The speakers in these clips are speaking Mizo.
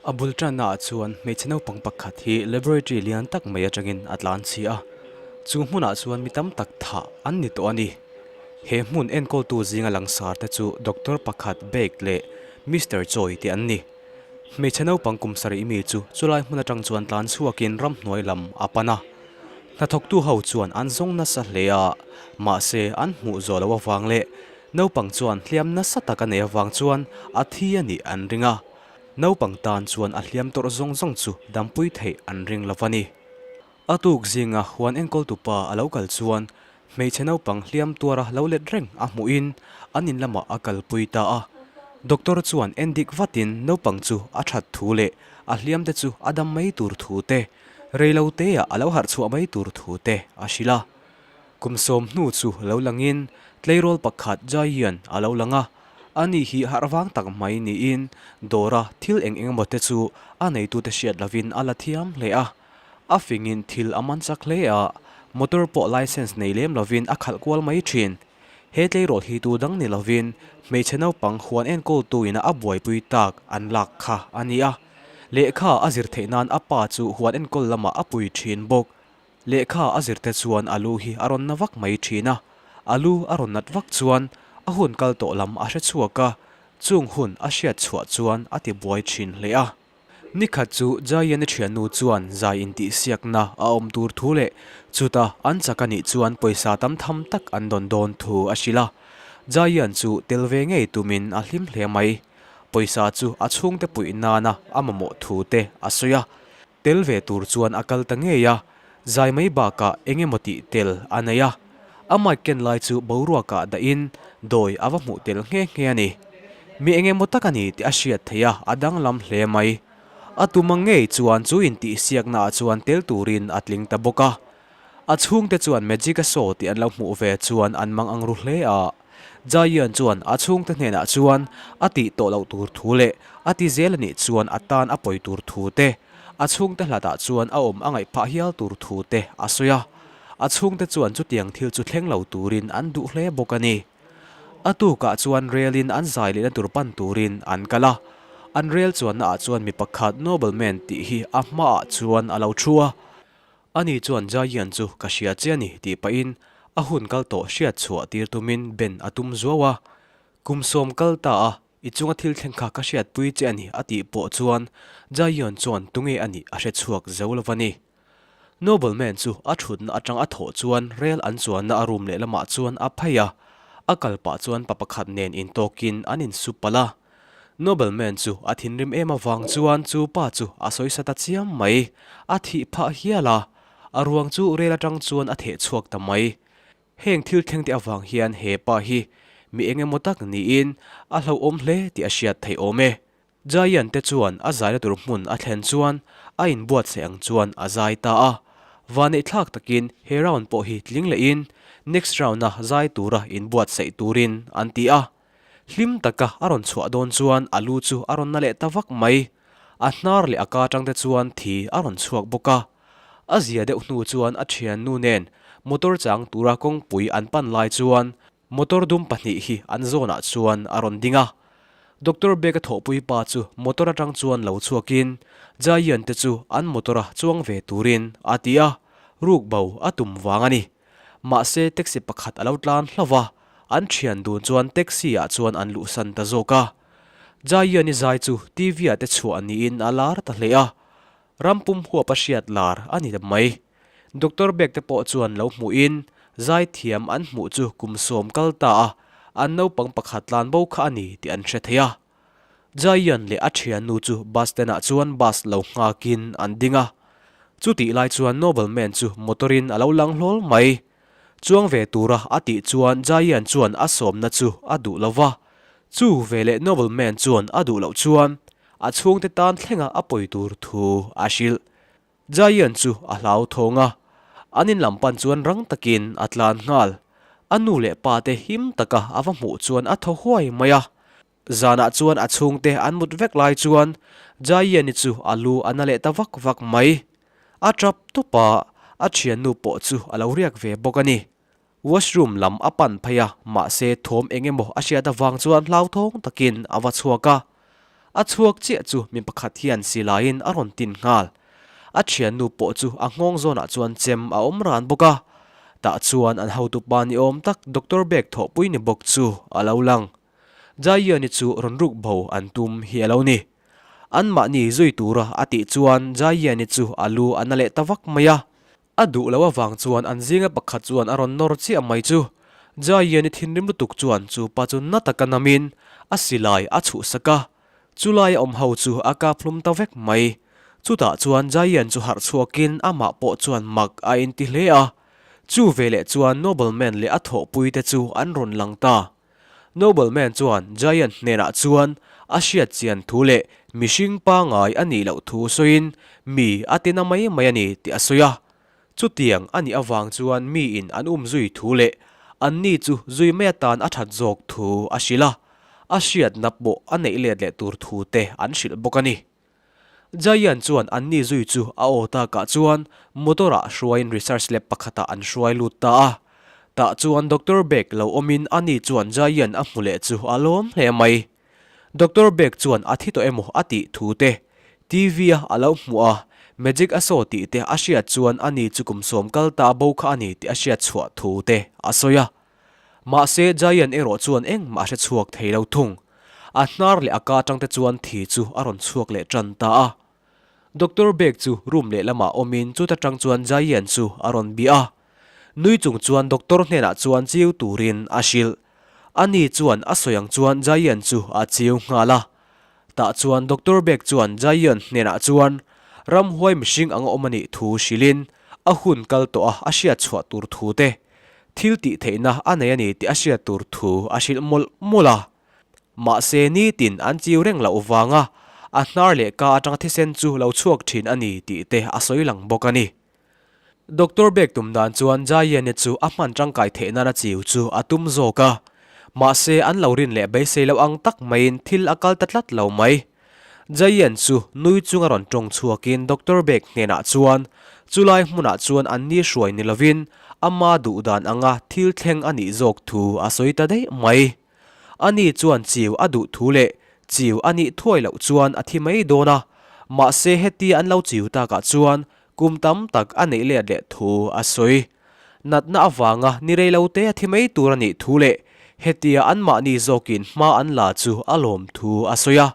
A bul tannaah chuan hmeichhe naupang pakhat hi laboratory lian tak mai atangin a tlan chhi a, chu hmunah chuan mi tam tak thah an ni tawh a ni. He hmun enkawltu zinga langsar te chu doctor pakhat Bake leh Mister Choi te an ni. Hmeichhe naupang kum sarih mi chu chulai hmun atang chuan tlan chhuakin ramhnuai lam a pan a. Hnathawktu ho chuan an zawng nasa hle a, mahse an hmuh zawh loh avang leh naupang chuan hliam nasa tak a nei avang chuan a thi a nih an ring a. Naupang tan chuan a hliam tawrh zawng zawng chu dampui theih an ring lo va ni. A tuk zinga huan enkawltu pa a lo kal chuan hmeichhe naupang hliam tuara lo let reng a hmuhin an in lamah a kalpui ta a. Doctor chuan en dik vatin naupang chu a that thu leh a hliam te chu a dam mai tur thu te, reilo teah a lo harh chhuah mai tur thu te a hrilh a. Kum 10 hnu chu lo langin tleirawl pakhat Jaian a lo lang a, ani hi harh vang tak mai niin dawra thil eng eng emaw te chu a neitute hriat lovin a la thiam hle a. A fingin thil a man chak hle a, motor pawh licence nei lem lovin a khalh kual mai thin. He tleirawl hi tu dang ni lovin hmeichhe naupang huan enkawltuin a buaipui tak an lak kha a ni a. Lehkha a zir theih nan a pa chu huan enkawl lamah a pui thin bawk. Lehkha a zirte chuan a lu hi a rawn na vak mai thin a, a lu a rawn nat vak chuan a hun kal tawh lam a hre chhuak a, chung hun a hriat chhuah chuan a ti buai thin hle a. Nikhat chu Jaian-i thiannu chuan zai intihsiakna a awm tur thu leh chuta an chak a nih chuan pawisa tam tham tak an dawn dawn thu a hrilh a. Jaian chu tel ve ngei tumin a hlim hle mai. Pawisa chu a chhungte puih nana a mamawh thu te a sawi a. Tel ve tur chuan a kal ta ngei a, zai mai bakah eng emaw tih tel a nei a. A mic ken lai chu boruakah dahin dawi a va hmuh tel nghe nghe a ni. Mi eng emaw tak a ni tih a hriat theih a, a danglam hle mai. A tum ang ngei chuan chu intihsiaknaah chuan tel turin a tling ta bawk a. A chhungte chuan magic a saw tih an lo hmuh ve chuan an mang ang ru hle a. Jaian chuan a chhungte hnenah chuan a tih tawh loh tur thu leh a ti zel a nih chuan a tan a pawi tur thu te, a chhungte hlatah chuan a awm a ngaih phah hial tur thu te a sawi a. A chhungte chuan chutiang thil chu thleng lo turin an duh hle bawk a ni. A tukah chuan relin an zai lehna tur pan turin an kal a. An rel chuannaah chuan mi pakhat Nobleman tih hi a hmaah chuan a lo thu a. Ani chuan Jaian chu ka hria che a ni tih pahin a hun kal tawh hriat chhuah tir tumin Ben a tum zuau a. Kum 10 kal ta a, i chunga thil thleng kha ka hriatpui che a ni a tih pawh chuan Jaian chuan tunge a nih a hre chhuak zo lo va ni. Nobleman chu a thutna atang a thawh chuan rel an chuanna a room lehlamah chuan a phei a, a kal pah chuan pa pakhat nen intawkin an insup palh a. Nobleman chu a thinrim em avang chuan chu pa chu a sawisa ta chiam mai. A thih phah hial a, a ruang chu rel atang chuan a theh chhuak ta mai. Heng thil thleng te avang hian he pa hi mi eng emaw tak niin a hlauhawm hle tih a hriat theih awm e. Giant te chuan a zaina tur hmun a thlen chuan a inbuatsaih ang chuan a zai ta a. Vaneihthlak takin he round pawh hi tling lehin next round-a zai tura inbuatsaih turin an ti a. Hlim taka a rawn chhuah dawn chuan a lu chu a rawn na leh ta vak mai. A hnar leh a ka atang te chuan thi a rawn chhuak bawk a. A zia deuh hnu chuan a thiannu nen motor chang tura kawngpui an pan lai chuan motor dum pahnih hi an zawnah chuan a rawn ding a. Doctor Bag a thawhpui pa chu motor atang chuan lo chhuakin Jaian te chu an motor a chuang ve turin a ti a, ruk bo a tum vang a ni. Mahse taxi pakhat a lo tlan hlauh a, an thian dun chuan taxi ah chuan an luhsan ta zawk a. Jaiani zai chu TV ah te chhuah niin a lar ta hle a, ram pum huap a hriat lar a ni ta mai. Doctor Bek te pawh chuan lo hmuhin zai thiam an hmuh chu kum 10 kal ta a, an naupang pakhat tlan bo kha a ni tih an hre thei a. Jaian leh a thiannu chu bus stand ah chuan bus lo nghakin an ding a. Chutih lai chuan Nobleman chu motor in a lo lang hlawl mai. Chuang ve tura a tih chuan Jaian chuan a sawmna chu a duh lo va. Chu veleh Nobleman chuan a duh loh chuan a chhungte tan thlenga a pawi tur thu a hrilh. Jaian chu a hlauthawng a, an in lam pan chuan rang takin a tlan nghal. A nu leh pa te him taka a va hmuh chuan a thaw huai mai a. Zanah chuan a chhungte an mut vek lai chuan Jaiani chu a lu a na leh ta vak vak mai. A tap tawp a, a thiannu pawh chu a lo riak ve bawk a ni. Washroom lam a pan phei a, mahse thawm eng emaw a hriat avang chuan hlauthawng takin a va chhuak a. A chhuak chiah chu mi pakhat hian silaiin a rawn tin nghal. A thiannu pawh chu a nghawng zawnah chuan chem a awm ran bawk a. Tah chuan an hotupa ni awm tak Doctor bag thawhpui ni bawk chu a lo lang. Jaiani chu rawn ruk bo an tum hi a lo ni. Anmahni zui tura a tih chuan Jaiani chu a lu a na leh ta vak mai a. A duh loh avang chuan an zinga pakhat chuan a rawn nawr chiah mai chu. Jaiani thinrim lutuk chuan chu pa chu na taka namin a silai a chhuhsak a, chulai a awm ho chu a kap hlum ta vek mai. Chutah chuan Jaian chu harh chhuakin amah pawh chuan mak a inti hle a. Chu veleh chuan Nobleman leh a thawhpuite chu an rawn lang ta. Nobleman chuan Giant hnenah chuan a hriat chian thu leh mihring pangai a nih loh thu sawiin mi a tina mai mai a ni tih a sawi a. Chutiang a nih avang chuan miin an um zui thu leh anni chu zui mai atan a that zawk thu a hrilh a, a hriatna pawh a neih let leh tur thu te an hrilh bawk a ni. Giant chuan anni zui chu a aw takah chuan motor-ah hruaiin research lab pakhatah an hruai lut ta a. Tah chuan Doctor Beck lo awmin ani chuan Giant a hmu leh chu a lawm hle mai. Doctor Beck chuan a thi tawh emaw a tih thu te, TV-a a lo hmuh a, magic a saw tih te a hriat chuan ani chu kum sawm kal ta bo kha a ni tih a hriat chhuah thu te a sawi a. Mahse, Giant erawh chuan engmah a hre chhuak thei lo thung. A hnar leh a ka atangte chuan thi chu a rawn chhuak leh tan ta a. Doctor Beck chu room lehlamah awmin chuta tang chuan Giant chu a rawn bia a. Nui chung chuan doctor hnenah chuan chiu turin a hrilh. Ani chuan a sawi ang chuan Giant chu a chiu nghal a. Tah chuan Doctor Beck chuan Giant hnenah chuan ramhuai mihring anga awm a nih thu hrilhin a hun kal tawh a a hriat chhuah tur thu te, thil tih theihna a nei a ni tih a hriat tur thu a hrilh mawlh mawlh a. Mahse nitin an chiu reng loh vanga a hnar leh ka atanga thisen chu lo chhuak thin a ni tih te a sawi lang bawk a ni. Doctor Beck tum dan chuan Jaiane chu a hman tangkai theih nana chiu chu a tum zawk a. Mahse an lo rin leh beisei loh ang tak maiin thil a kal ta tlat lo mai. Jaian chu nui chunga rawn tawng chhuakin Doctor Beck hnenah chuan chulai hmunah chuan an ni hruai ni lovin ama duh dan anga thil thleng a nih zawk thu a sawi ta daih mai. Ani chuan chiu a duh thu leh chiu a nih thuai loh chuan a thi mai dawn a, mahse hetia an lo chiu takah chuan Kum tam tak a neih let leh thu a sawi. Natna avanga ni rei lo te a thi mai tur a nih thu leh hetia anmahni zawkin hma an la chu a lawm thu a sawi a.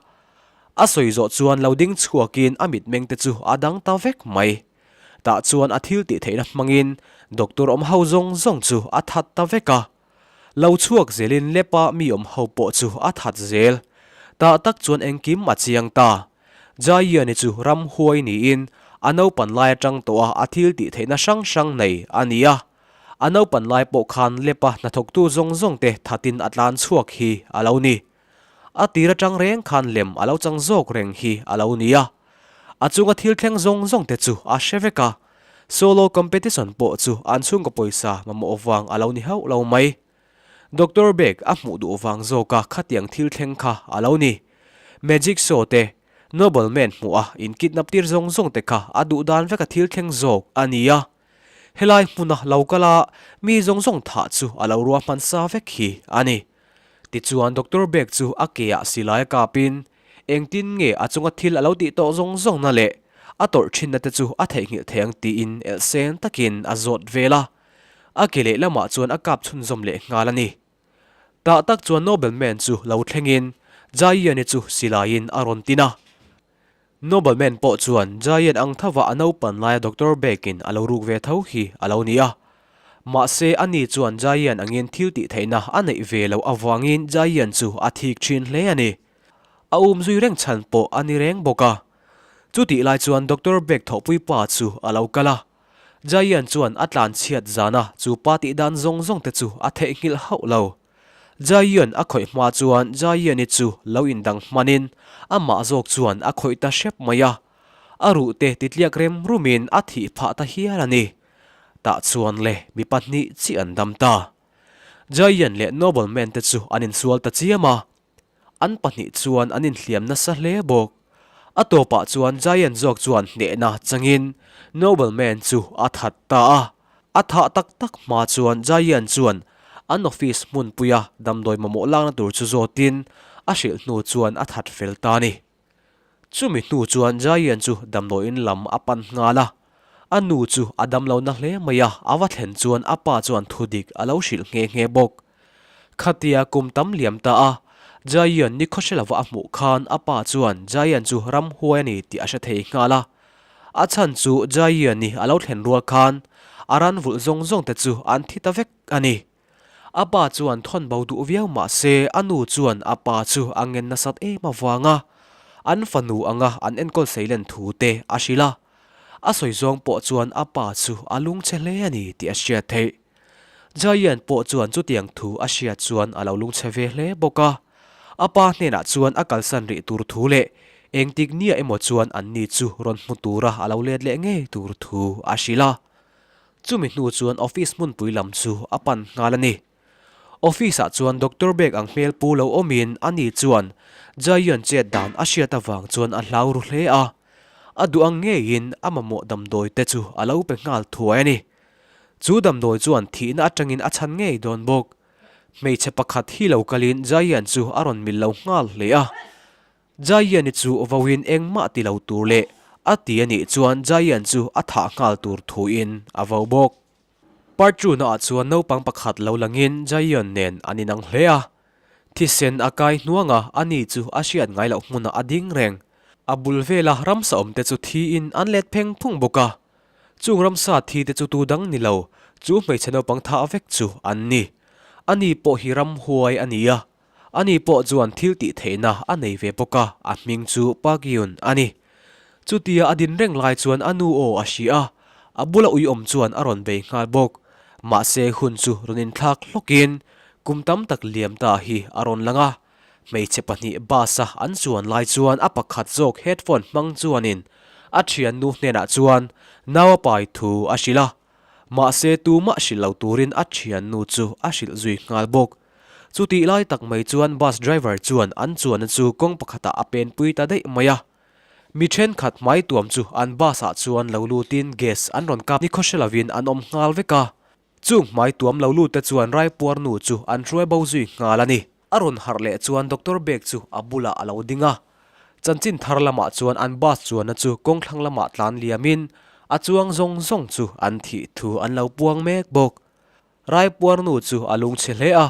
A sawi zawh chuan lo ding chhuakin a mitmeng te chu a dang ta vek mai. Tah chuan a thil tih theihna hmangin doctor awm ho zawng zawng chu a that ta vek a. Lo chhuak zelin lepa mi awm ho pawh chu a that zel. Tah tak chuan engkim a chiang ta. Jaiani chu ramhuai niin a naupan lai atang tawh a a thil tih theihna hrang hrang nei a ni a. A naupan lai pawh khan lepa hnathawktu zawng zawng te thatin a tlan chhuak hi a lo ni. A tir atang reng khan lem a lo chang zawk reng hi a lo ni a. A chunga thil thleng zawng zawng te chu a hre vek a. Solo competition pawh chu an chhungkaw pawisa mamawh vang a lo ni hauh lo mai. Doctor Beck a hmuh duh vang zawka khatiang thil thleng kha a lo ni. Magic show te, Noble Man hmuh a in kidnap tir zawng zawng te kha a duh dan veka thil thleng zawk a ni a. Helai hmuna lo kal a mi zawng zawng thah chu a lo ruahman sa vek hi a ni. Tichuan Doctor Beck chu a ke ah silai a kapin engtin nge a chunga thil a lo tih tawh zawng zawng na leh a tawrh thinna te chu a theihnghilh thei ang tiin elhsen takin a zawt vel a. A ke leh lamah chuan a kap chhunzawm leh nghal a ni. Tah tak chuan Nobleman chu lo thlengin Jaian-i chu silaiin a rawn tin a. Nobleman pawh chuan Jaian ang thova a naupan laia Doctor Beck-in a lo ruk ve tho hi a lo ni a. Mahse ani chuan Jaian angin thil tih theihna a neih ve loh avangin Jaian chu a thik thin hle a ni. A um zui reng chhan pawh a ni reng bawk a. Chutih lai chuan Doctor Beck thawhpui pa chu a lo kal a. Jaian chuan a tlan chhiat zana chu pa tih dan zawng zawng te chu a theihnghilh hauh lo. Jaian a khawih hma chuan Jaiani chu lo indang hmanin amah zawk chuan a khawih ta hrep mai a. A ruh te titliak rem rumin a thih phah ta hial a ni. Tah chuan le mi pahnih chiah an dam ta. Jaian leh Nobleman te chu an insual ta chiam a. An pahnih chuan an inhliam nasa hle bawk. A tawpah chuan Giant zawk chuan hnehna changin Nobleman chu a that ta a. A thah tak tak hma chuan Giant chuan an office hmunpuia damdawi mamawh lakna tur chu zawtin a hrilh hnu chuan a that fel ta a ni. Chumi hnu chuan Jaian chu damdawiin lam a pan nghal a. A nu chu a damlo na hle mai a, a va thlen chuan a pa chuan thudik a lo hrilh nghe nghe bawk. Khatia kum tam liam ta a, Jaian ni khawhre lova a hmuh khan a pa chuan Jaian chu ramhuai a ni tih a hre thei nghal a. A chhan chu Jaian-i a lo thlen rual khan a ran vulh zawng zawng te chu an thi ta vek a ni. A pa chuan thawn bo duh viau mah se a nu chuan a pa chu a ngen nasat em avanga an fanu anga an enkawl seilen thu te a hrilh a. A sawi zawng pawh chuan a pa chu a lungchhe hle a ni tih a hriat theih. Jaian pawh chuan chutiang thu a hriat chuan a lo lungchhe ve hle bawk a. A pa hnenah chuan a kalsan rih tur thu leh engtik nia emaw chuan anni chu rawn hmu tura a lo let leh ngei tur thu a hrilh a. Chumi hnu chuan office hmunpui lam chu a pan nghal a ni. Office ah chuan Doctor bag ang hmel pu lo awmin ani chuan Jaion chet dan a hriat avang chuan a hlau ru hle a. A duh ang ngeiin a mamawh damdawi te chu a lo pe nghal thuai a ni. Chu damdawi chuan thihna atangin a chhan ngei dawn bawk. Hmeichhe pakhat hi lo kalin Jaion chu a rawn mil lo nghal hle a. Jaian-i chu vawiin engmah ti lo tur leh a ti a nih chuan Jaian chu a thah nghal tur thuin a vo bawk. Part two-na ah chuan naupang pakhat lo langin Jaian nen an inang hle a. Thisen a kai hnuang a, ani chu a hriat ngai loh hmunah a ding reng. A bul vela ramsa awmte chu thiin an let pheng phung bawk a. Chung ramsa thi te chu tu dang ni lo, chu hmeichhe naupang thah vek chu an ni. Ani pawh hi ramhuai a ni a, Ani pawh chuan thil tih theihna a nei ve bawk a, a hming chu Park-Yun a ni. Chutia a din reng lai chuan a nu aw a hria a, a bula uiawm chuan a rawn bei nghal bawk. Mahse hun chu rawn inthlak hlawkin kum tam tak liam ta hi a rawn lang a. Hmeichhe pahnih bus-a an chuan lai chuan a pakhat zawk headphone hmang chuanin a thiannu hnenah chuan nau a pai thu a hrilh a. Mahse tumah hrilh lo turin a thiannu chu a hrilh zui nghal bawk. Chutih lai tak mai chuan bus driver chuan an chuanna chu kawng pakhatah a penpui ta daih mai a. Mi thenkhat hmai tuam chu an bus ah chuan lo lutin gas an rawn kap ni khaw hre lovin an awm nghal vek a. Chung hmai tuam lo lut te chuan raipuar nu chu an hruai bo zui nghal a ni. A rawn harh leh chuan Doctor Bek chu a bulah a lo ding a. Chanchin thar lamah chuan an bus chuanna chu kawng thlang lamah tlan liamin a chuang zawng zawng chu an thih thu an lo puang mek bawk. Raipuar nu chu a lungchhe hle a,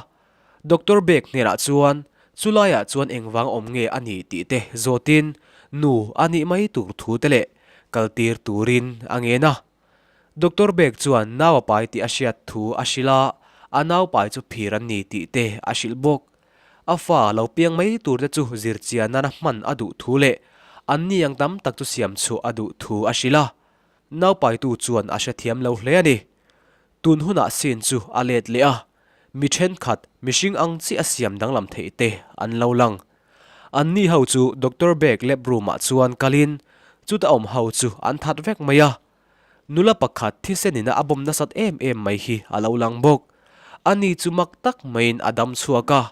Doctor Bek hnenah chuan chulaiah chuan engvang awm nge a nih tih te zawtin nu a nih mai tur thu te leh kaltir turin a ngen a. Doctor Bek chuan nau a pai tih a hriat thu a hrilh a, a nau pai chu phir an ni tih te a hrilh bawk. A fa lo piang mai tur te chu zirchian nana hman a duh thu leh an ni ang tam tak chu siam chhuah a duh thu a hrilh a. Nau paitu chuan a hrethiam lo hle a ni. Tun hunah scene chu a let leh a, mi thenkhat mihring ang chiah a siam danglam theih te an lo lang. An ni ho chu Doctor Bek lab room ah chuan kalin chuta awm ho chu an that vek mai a. Nula pakhat thisen ina a bawm nasat em em mai hi a lo lang bawk. Ani chu mak tak maiin a dam chhuak a,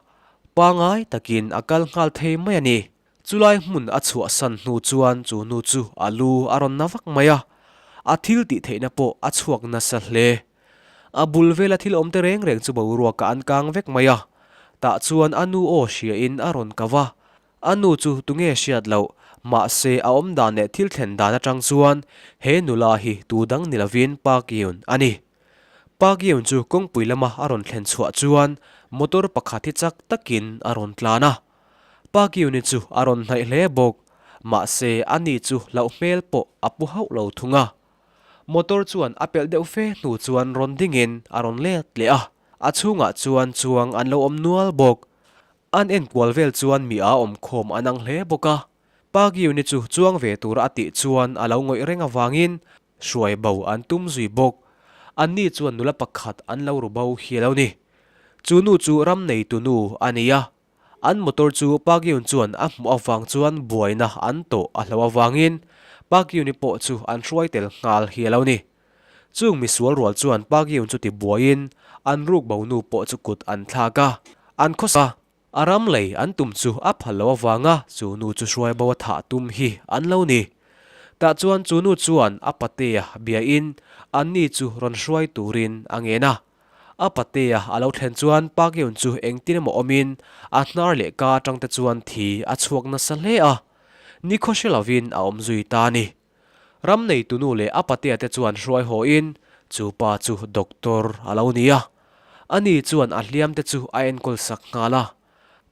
pangai takin a kal nghal thei mai a ni. Chulai hmun a chhuahsan hnu chuan chu nu chu a lu a rawn na vak mai a, a thil tih theihna pawh a chhuak nasa hle. A bul vela thil awm te reng reng chu boruakah an kang vek mai a, tah chuan a nu aw hriain a rawn kau a, a nu chu tunge hriat loh, mahse a awm dan leh thil thlen dan atang chuan he nula hi tu dang ni lovin Park Yun a ni. Park Yun chu kawngpui lama a rawn thlen chhuah chuan motor pakhat hi chak takin a rawn tlan a. Pa Kiuni chu a rawn hnaih hle bawk, mahse a ni chu hlauh hmel pawh a pu hauh lo thung a. Motor chuan a pelh deuh fe hnu chuan rawn dingin a rawn let leh a, a chhungah chuan chuang an lo awm nual bawk. An enkual vel chuan mi a awm khawm an ang hle bawk a. Pa Kiuni chu chuang ve tura a tih chuan a lo ngawih reng avangin hruai bo an tum zui bawk. Anni chuan nula pakhat an lo ru bo hi a lo ni. Chu nu chu ram neitu nu a ni a, An motor chu Park Yun chuan a hmuh avang chuan buaina an tawh a hlo avangin Park Yun-i pawh chu an hruai tel nghal hi a lo ni. Chung misual rual chuan Park Yun chu tibuaiin an ruk bo nu pawh chu kut an thlak a, an khawsa a. A ram lei an tum chu a phal lo avanga chu nu chu hruai bo a thah tum hi an lo ni. Tah chuan chu nu chuan a patea biain anni chu rawn hruai turin a ngen a. A patea a lo thlen chuan Park-Eun chu engtin emaw awmin a hnar leh ka atang te chuan thi a chhuak nasa hle a. Nikhaw hre lovin a awm zui ta a ni. Ram neitunu leh a patea te chuan hruai hawhin chu pa chu doctor a lo ni a. Ani chuan a hliam te chu a enkawl sak nghal a.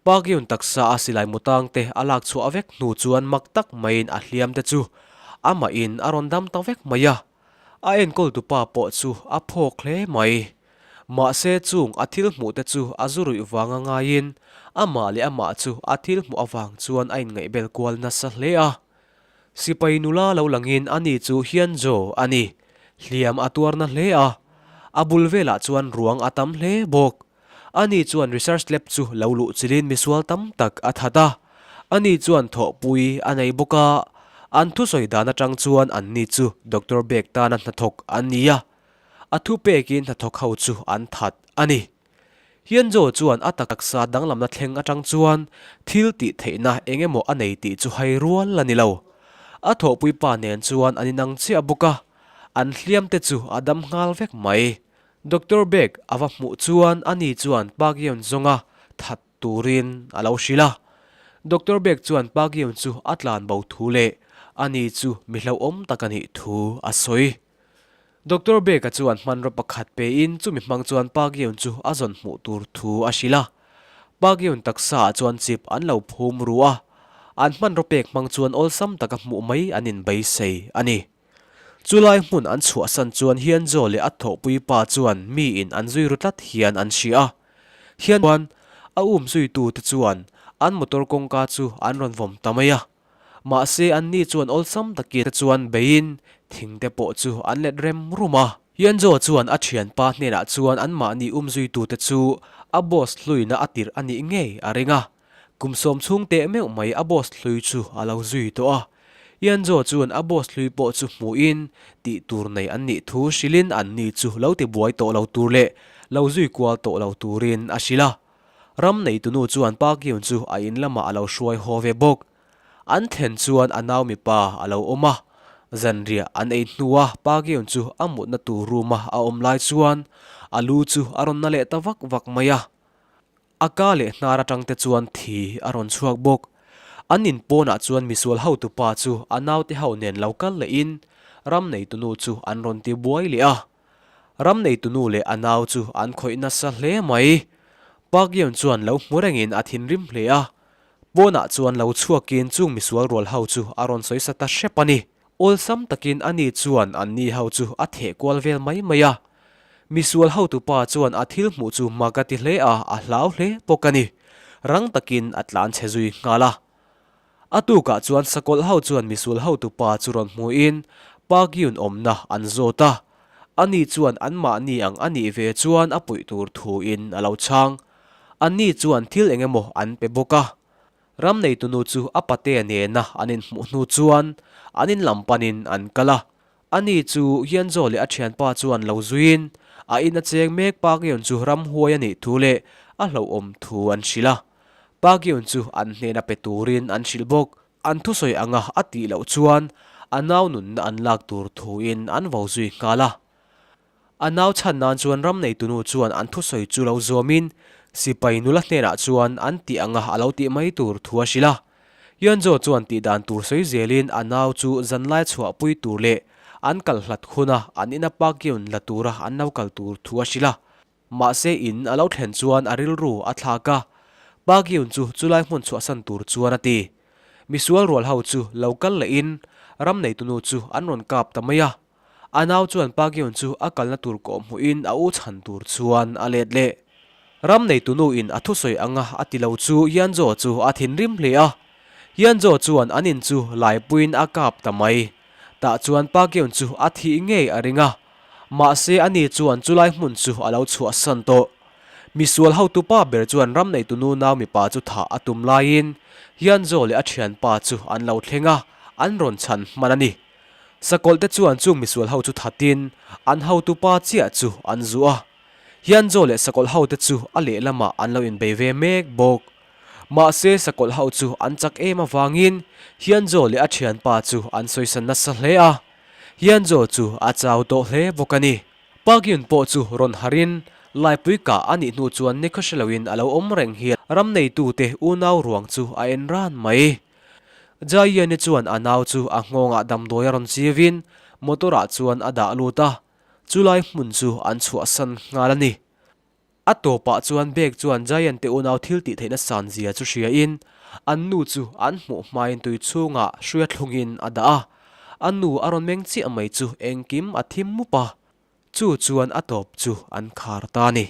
Park-Yun taksa a silai mutang te a lak chhuah vek hnu chuan mak tak maiin a hliam te chu amahin a rawn dam ta vek mai a. A enkawltu pa pawh chu a phawk hle mai. Mahse chung a thil hmuh te chu a zu ruih vanga ngaiin amah leh amah chu a thil hmuh avang chuan a inngaihbel kual nasa hle a. Sipai nula lo langin ani chu Hianjo a ni. Hliam a tuarna hle a. A bul velah chuan ruang a tam hle bawk. Ani chuan research lab chu lo luh chilin misual tam tak a that a. Ani chuan thawhpui a nei bawk a. An thusawi dan atang chuan anni chu Doctor Bek tana hnathawk an ni a. A thupekin hnathawk ho chu an that a ni. Hianjo chuan a taksa danglamna thleng atang chuan thil tih theihna eng emaw a nei tih chu hai rual a ni lo. A thawhpui pa nen chuan an inang chiah bawk a, an hliam te chu a dam nghal vek mai. Doctor Bek a va hmuh chuan ani chuan Park Yeon zawnga that turin a lo hrilh a. Doctor Bek chuan Park Yeon chu a tlan bo thu leh ani chu mi hlauhawm tak a nih thu a sawi. Doctor Beka chuan hmanraw pakhat pein chumi hmang chuan Park Yeon chu a zawn hmuh tur thu a hrilh a. Park Yeon taksa ah chuan chip an lo phum ru a, an hmanraw pek hmang chuan awlsam taka hmuh mai an inbeisei a ni. Chulai hmun an chhuahsan chuan Hianjo leh a thawhpui pa chuan miin an zui ru tlat hian an hria a. Hian chuan a um zuitute chuan an motor kawngka chu an rawn vawm ta mai a. Mahse anni chuan awlsam takin te chuan beiin thing te pawh chu an let rem rum a. Yanjo chuan a thianpa hnenah chuan anmahni umzuitute chu a boss hluina a tirh a nih ngei a ring a. Kum sawm chhung teh meuh mai a boss hlui chu a lo zui tawh a. Yanjo chuan a boss hlui pawh chu hmuhin tih tur nei an nih thu hrilhin anni chu lo tibuai tawh lo tur leh lo zui kual tawh lo turin a hrilh a. Ram neitunu chuan Pa Kiun chu a in lamah a lo hruai haw ve bawk. An thlen chuan a nau mipa a lo awm a, zanriah an ei hnua Pa Kiun chu a mutna tur room a a awm lai chuan a lu chu a rawn na leh ta vak vak mai a. A ka leh hnar atang te chuan thi a rawn chhuak bawk. An in pawnah chuan misual hotupa chu a naute ho nen lo kal lehin ram neitunu chu an rawn ti buai leh a. Ram neitunu leh a nau chu an khawih nasa hle mai. Park Yeon chuan lo hmu rengin a thinrim hle a. Pawnah chuan lo chhuakin chung misual rual ho chu a rawn sawi sa ta hrep a ni. Awlsam takin ani chuan anni ho chu a theh kual vel mai mai a. Misual hotupa chuan a thil hmuh chu mak a ti hle a, a hlau hle bawk a ni. Rang takin a tlan chhe zui nghal a. A tukah chuan sakawlh ho chuan misual hotupa chu rawn hmuhin Park Yun awmna an zawt a, ani chuan anmahni ang a nih ve chuan a puih tur thuin a lo chhang. Anni chuan thil eng emaw an pe bawk a. Ram neitunu chu a patea nena an inhmuh hnu chuan an in lam panin an kal a. Ani chu Hianzo leh a thianpa chuan lo zuiin a in a cheng mek Park Yun chu ramhuai a nih thu leh a hlauhawm thu an hrilh a. Pagion chu an hnena pe turin an hrilh bawk. An thusawi anga a tih loh chuan a nau nunna an lak tur thuin an vo zui nghal a. A nau chhan nan chuan ram neitunu chuan an thusawi chu lo zawmin sipai nula hnenah chuan an tih anga a lo tih mai tur thu a hrilh a. Yanjo chuan tih dan tur sawi zelin a nau chu zanlai chhuahpui tur leh an kal hlat huna an ina Pagion la tura an lo kal tur thu a hrilh a. Mahse in a lo thlen chuan a rilru a thlak a, Park Yun chu chulai hmun chhuahsan tur chuan a ti. Misual rual ho chu lo kal lehin ram neitunu chu an rawn kap ta mai a. A nau chuan Park Yun chu a kalna tur kawh hmuhin a u chhan tur chuan a let leh. Ram neitunu in a thusawi anga a ti lo chu Yanjo chu a thinrim hle a. Yanjo chuan an in chu laipuiin a kap ta mai. Tah chuan Park Yun chu a thih ngei a ring a. Mahse ani chuan chulai hmun chu a lo chhuahsan tawh. Misual hotupa ber chuan ram neitunu nau mipa chu thah a tum laiin Hianzo leh a thianpa chu an lo thleng a, an rawn chhan hman a ni. Sakawlh te chuan chung misual ho chu thatin an hotupa chiah chu an zuh a. Hianzo leh sakawlh ho te chu a lehlamah an lo inbei ve mek bawk. Mahse sakawlh ho chu an chak em avangin Hianzo leh a thianpa chu an sawisan nasa hle a. Hianzo chu a chau tawh hle bawk a ni. Park Yun pawh chu rawn harin Laipui kah a nih hnu chuan ni khaw hre loin a lo awm reng hi ram neitute unau ruang chu a en ran mai. Jaian-i chuan a nau chu a nghawngah damdawi a rawn chiavin motor-ah chuan a dah lut a, chulai hmun chu an chhuahsan nghal a ni. A tawpah chuan Bek chuan Giant te unau thil tih theihna san zia chu hriain an nu chu an hmuh hmain tui chhungah hruia thlungin a dah a, a nu a rawn meng chiah mai chu engkim a thim mup a, chu chuan a tawp chu an khar ta a ni.